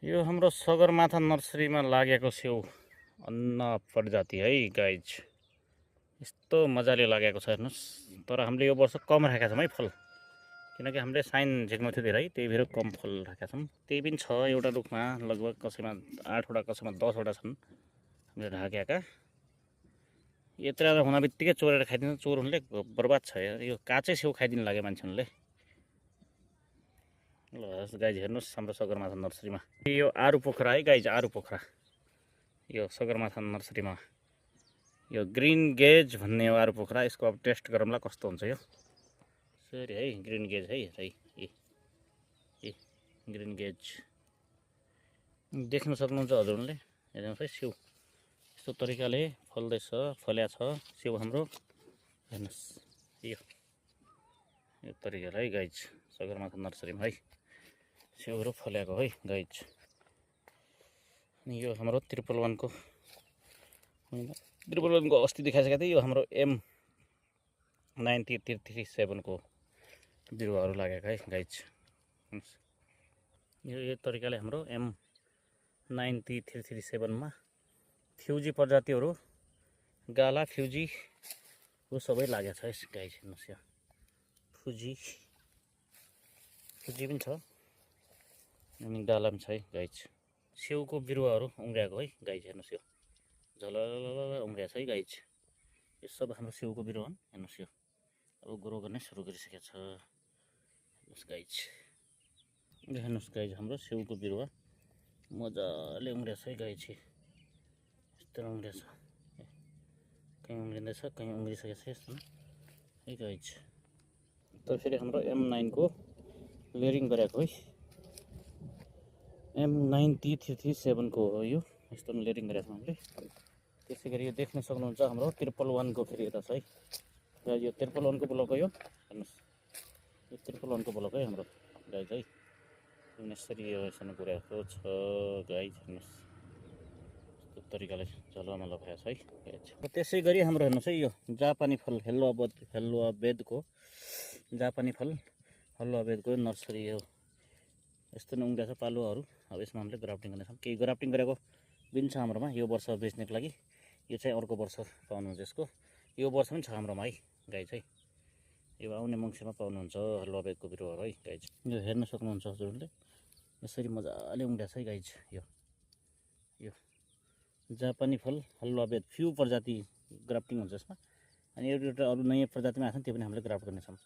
यो हाम्रो सगरमाथा नर्सरीमा लागेको स्याउ अन्न प्रजाति है गाइज। यस्तो मजाले लागेको छ हेर्नुहोस्। तर हामीले यो वर्ष कम राखेका छौँ है फल, किनकि हामीले साइन झिक्नु थियो धेरै, त्यही भएर कम फल राखेका छौँ। त्यही पनि छ एउटा रुखमा लगभग कसैमा 8वटा कसैमा 10वटा छन् हामीले राखेका। यत्र हुन बित्तिकै चोरेर खाइदिन्छ, चोरुनले बर्बाद छ। यो काँचै स्याउ खाइदिनु लाग्यो मान्छेहरूले। ल गाइज हेर्नुहोस् हाम्रो सगरमाथा नर्सरीमा यो आरु पोखरा है गाइज, आरु पोखरा यो सगरमाथा नर्सरीमा यो ग्रीन गेज भन्ने हो आरु पोखरा। यसको अब टेस्ट गरौँला कस्तो हुन्छ यो। सरी है, ग्रीन गेज है ए ग्रीन गेज देख्न सक्नुहुन्छ हजुरले। हेर्नुहोस् है स्याउ यस्तो तरिकाले फल्दैछ, फल्या छ स्याउ हाम्रो। हेर्नुहोस् यो तरिकाले है गाइज सगरमाथा नर्सरीमा है स्याउहरू फलेको है गाइज। अनि यो हाम्रो ट्रिपल वानको अस्ति देखाइसकेको थिएँ। यो हाम्रो M9337 को बिरुवाहरू लागेको है गाइज। यो तरिकाले हाम्रो M9337 मा फ्युजी प्रजातिहरू, गाला फ्युजी सबै लागेको छ गाइज। हेर्नुहोस् यो फ्युजी पनि छ अनि गाला पनि छ है गाइज। स्याउको बिरुवाहरू उम्रिएको है गाइज। हेर्नुहोस् यो झलल उम्रिएको छ है गाइज। यो सब हाम्रो स्याउको बिरुवा हुन्। हेर्नुहोस् यो अब ग्रो गर्ने सुरु गरिसकेको छ। हेर्नुहोस् गाइज, हेर्नुहोस् गाइज हाम्रो स्याउको बिरुवा मजाले उम्रिएको छ है गाइज। यस्तो उम्रिएको छ, कहीँ उम्रिँदैछ कहीँ उम्रिसकेको छ यस्तो है गाइज। तर फेरि हाम्रो M9 को लेयरिङ गरेको है, M9337 को हो यो। यस्तो लेयरिङ गरेको छ हामीले। त्यसै गरी यो देख्न सक्नुहुन्छ हाम्रो 111 को फेरि यता छ है। र यो 111 को ब्लक हो यो। हेर्नुहोस् यो 111 को ब्लक है हाम्रो गाइज है। यसरी यो यसरी पुऱ्याएको छ गाइज। हेर्नुहोस् यस्तो तरिकाले झलमल भएको छ है गाइज। त्यसै गरी हाम्रो हेर्नुहोस् है यो जापानी फल हेलुवा बेदको जापानी फल हलुवा बेदको नर्सरी हो। यस्तो नै उम्रिएको छ पालुवाहरू। अब यसमा हामीले ग्राफ्टिङ गर्नेछौँ। केही ग्राफ्टिङ गरेको पनि छ हाम्रोमा यो वर्ष बेच्नको लागि। यो चाहिँ अर्को वर्ष पाउनुहुन्छ यसको। यो वर्ष पनि छ हाम्रोमा है गाइज है। यो आउने मङ्सिरमा पाउनुहुन्छ हलुवा बेदको बिरुवाहरू है गाइज। यो हेर्न सक्नुहुन्छ हजुरहरूले यसरी मजाले उम्रिएको छ है गाइज। यो जापानी फल हलुवा बेद फ्यु प्रजाति ग्राफ्टिङ हुन्छ यसमा। अनि एउटा अरू नयाँ प्रजातिमा आएको छ त्यो पनि हामीले ग्राफ्ट गर्नेछौँ।